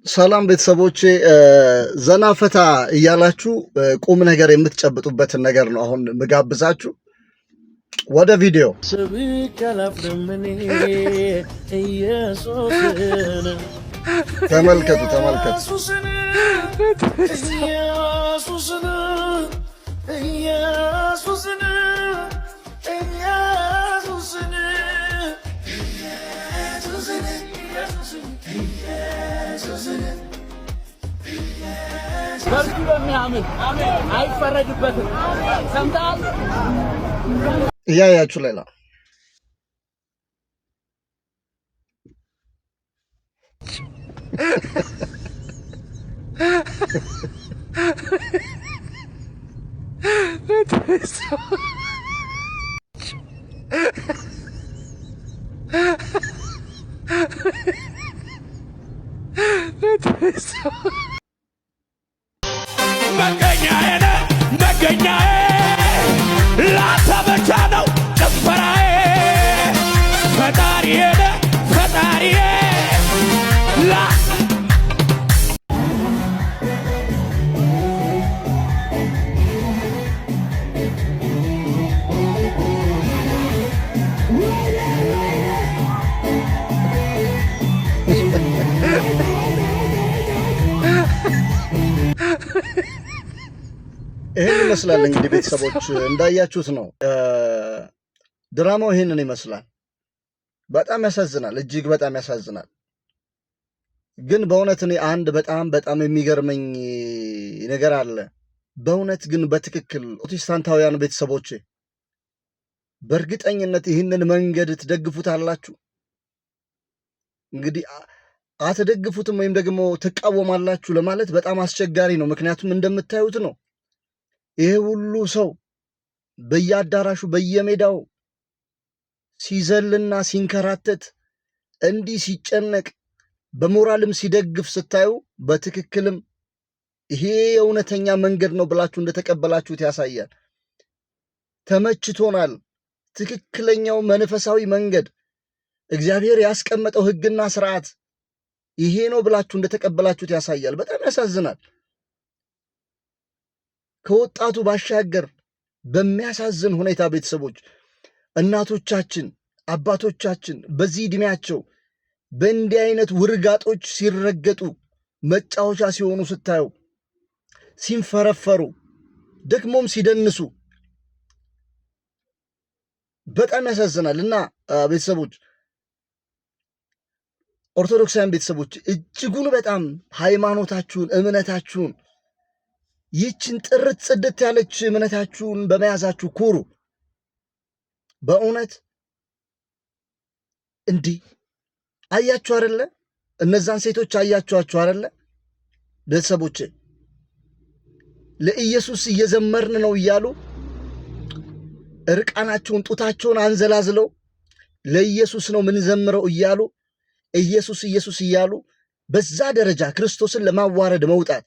ሰላም ቤተሰቦቼ፣ ዘና ፈታ እያላችሁ ቁም ነገር የምትጨብጡበትን ነገር ነው አሁን ምጋብዛችሁ። ወደ ቪዲዮ ተመልከቱ፣ ተመልከቱ። በእርሱ በሚያምን አይፈረድበትም። ሰምተሃል? እያያችሁ ሌላ መገኛዬ ነህ መገኛዬ ላንተ ብቻ ነው ጭፈራዬ ፈጣሪዬ ነህ ፈጣሪዬ ላ ይህን ይመስላል እንግዲህ ቤተሰቦች እንዳያችሁት ነው ድራማው፣ ይህንን ይመስላል። በጣም ያሳዝናል፣ እጅግ በጣም ያሳዝናል። ግን በእውነት እኔ አንድ በጣም በጣም የሚገርመኝ ነገር አለ። በእውነት ግን በትክክል ፕሮቴስታንታውያን ቤተሰቦቼ በእርግጠኝነት ይህንን መንገድ ትደግፉታላችሁ? እንግዲህ አትደግፉትም ወይም ደግሞ ትቃወማላችሁ ለማለት በጣም አስቸጋሪ ነው። ምክንያቱም እንደምታዩት ነው። ይሄ ሁሉ ሰው በየአዳራሹ በየሜዳው ሲዘልና ሲንከራተት እንዲህ ሲጨነቅ በሞራልም ሲደግፍ ስታዩ በትክክልም ይሄ የእውነተኛ መንገድ ነው ብላችሁ እንደተቀበላችሁት ያሳያል። ተመችቶናል። ትክክለኛው መንፈሳዊ መንገድ እግዚአብሔር ያስቀመጠው ሕግና ስርዓት ይሄ ነው ብላችሁ እንደተቀበላችሁት ያሳያል። በጣም ያሳዝናል። ከወጣቱ ባሻገር በሚያሳዝን ሁኔታ ቤተሰቦች፣ እናቶቻችን፣ አባቶቻችን በዚህ ዕድሜያቸው በእንዲህ አይነት ውርጋጦች ሲረገጡ መጫወቻ ሲሆኑ ስታዩ፣ ሲንፈረፈሩ፣ ደግሞም ሲደንሱ በጣም ያሳዝናል። እና ቤተሰቦች ኦርቶዶክሳውያን ቤተሰቦች እጅጉን በጣም ሃይማኖታችሁን፣ እምነታችሁን ይህችን ጥርት ጽድት ያለች እምነታችሁን በመያዛችሁ ኩሩ። በእውነት እንዲህ አያችሁ አይደለ? እነዛን ሴቶች አያችኋችሁ አይደለ? ቤተሰቦቼ ለኢየሱስ እየዘመርን ነው እያሉ እርቃናቸውን ጡታቸውን አንዘላዝለው ለኢየሱስ ነው ምንዘምረው እያሉ ኢየሱስ ኢየሱስ እያሉ በዛ ደረጃ ክርስቶስን ለማዋረድ መውጣት።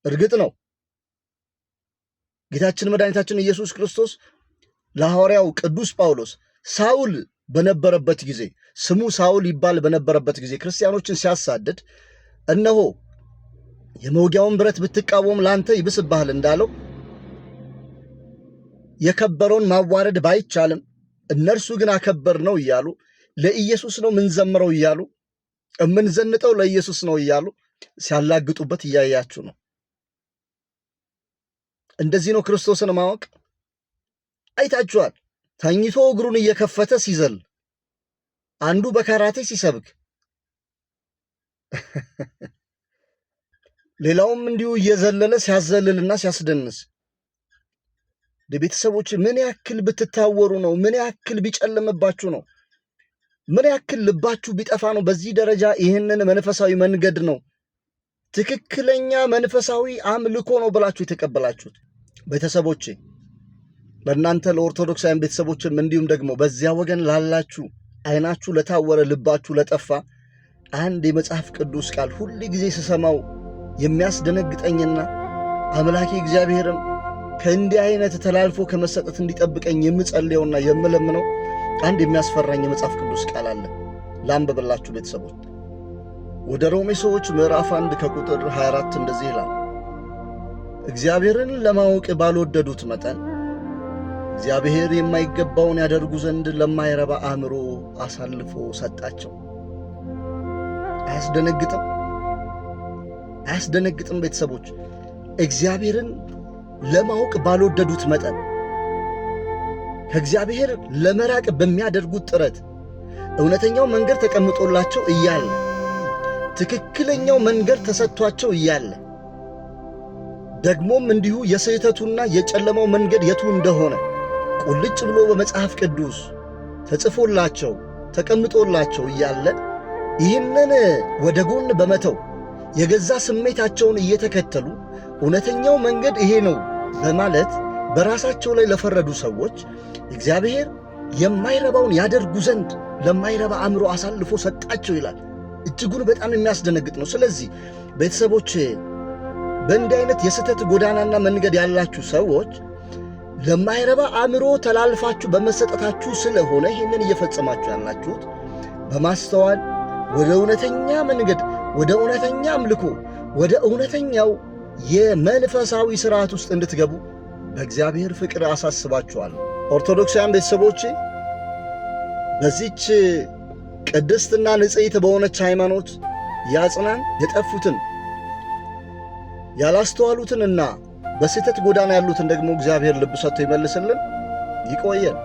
እርግጥ ነው ጌታችን መድኃኒታችን ኢየሱስ ክርስቶስ ለሐዋርያው ቅዱስ ጳውሎስ ሳውል በነበረበት ጊዜ ስሙ ሳውል ይባል በነበረበት ጊዜ ክርስቲያኖችን ሲያሳድድ እነሆ የመውጊያውን ብረት ብትቃወም ላንተ ይብስብሃል እንዳለው የከበረውን ማዋረድ ባይቻልም እነርሱ ግን አከበር ነው እያሉ ለኢየሱስ ነው ምንዘምረው እያሉ እምንዘንጠው ለኢየሱስ ነው እያሉ ሲያላግጡበት እያያችሁ ነው። እንደዚህ ነው ክርስቶስን ማወቅ። አይታችኋል። ተኝቶ እግሩን እየከፈተ ሲዘል፣ አንዱ በካራቴ ሲሰብክ፣ ሌላውም እንዲሁ እየዘለለ ሲያዘልልና ሲያስደንስ። ቤተሰቦች ምን ያክል ብትታወሩ ነው? ምን ያክል ቢጨልምባችሁ ነው? ምን ያክል ልባችሁ ቢጠፋ ነው? በዚህ ደረጃ ይህንን መንፈሳዊ መንገድ ነው ትክክለኛ መንፈሳዊ አምልኮ ነው ብላችሁ የተቀበላችሁት? ቤተሰቦቼ ለእናንተ ለኦርቶዶክሳውያን ቤተሰቦችም እንዲሁም ደግሞ በዚያ ወገን ላላችሁ ዓይናችሁ ለታወረ ልባችሁ ለጠፋ አንድ የመጽሐፍ ቅዱስ ቃል ሁል ጊዜ ስሰማው የሚያስደነግጠኝና አምላኬ እግዚአብሔርም ከእንዲህ አይነት ተላልፎ ከመሰጠት እንዲጠብቀኝ የምጸልየውና የምለምነው አንድ የሚያስፈራኝ የመጽሐፍ ቅዱስ ቃል አለ። ላንብብላችሁ ቤተሰቦች። ወደ ሮሜ ሰዎች ምዕራፍ 1 ከቁጥር 24 እንደዚህ ይላል፣ እግዚአብሔርን ለማወቅ ባልወደዱት መጠን እግዚአብሔር የማይገባውን ያደርጉ ዘንድ ለማይረባ አእምሮ አሳልፎ ሰጣቸው። አያስደነግጥም? አያስደነግጥም? ቤተሰቦች፣ እግዚአብሔርን ለማወቅ ባልወደዱት መጠን ከእግዚአብሔር ለመራቅ በሚያደርጉት ጥረት እውነተኛው መንገድ ተቀምጦላቸው እያለ፣ ትክክለኛው መንገድ ተሰጥቷቸው እያለ፣ ደግሞም እንዲሁ የስህተቱና የጨለማው መንገድ የቱ እንደሆነ ቁልጭ ብሎ በመጽሐፍ ቅዱስ ተጽፎላቸው ተቀምጦላቸው እያለ፣ ይህንን ወደ ጎን በመተው የገዛ ስሜታቸውን እየተከተሉ እውነተኛው መንገድ ይሄ ነው በማለት በራሳቸው ላይ ለፈረዱ ሰዎች እግዚአብሔር የማይረባውን ያደርጉ ዘንድ ለማይረባ አእምሮ አሳልፎ ሰጣቸው ይላል። እጅጉን በጣም የሚያስደነግጥ ነው። ስለዚህ ቤተሰቦች፣ በእንዲህ አይነት የስህተት ጎዳናና መንገድ ያላችሁ ሰዎች ለማይረባ አእምሮ ተላልፋችሁ በመሰጠታችሁ ስለሆነ ይህንን እየፈጸማችሁ ያላችሁት፣ በማስተዋል ወደ እውነተኛ መንገድ፣ ወደ እውነተኛ አምልኮ፣ ወደ እውነተኛው የመንፈሳዊ ስርዓት ውስጥ እንድትገቡ በእግዚአብሔር ፍቅር አሳስባችኋለሁ። ኦርቶዶክሳውያን ቤተሰቦቼ፣ በዚች ቅድስትና ንጽሕት በሆነች ሃይማኖት ያጽናን። የጠፉትን፣ ያላስተዋሉትንና በስህተት ጎዳና ያሉትን ደግሞ እግዚአብሔር ልብ ሰጥቶ ይመልስልን። ይቆየን።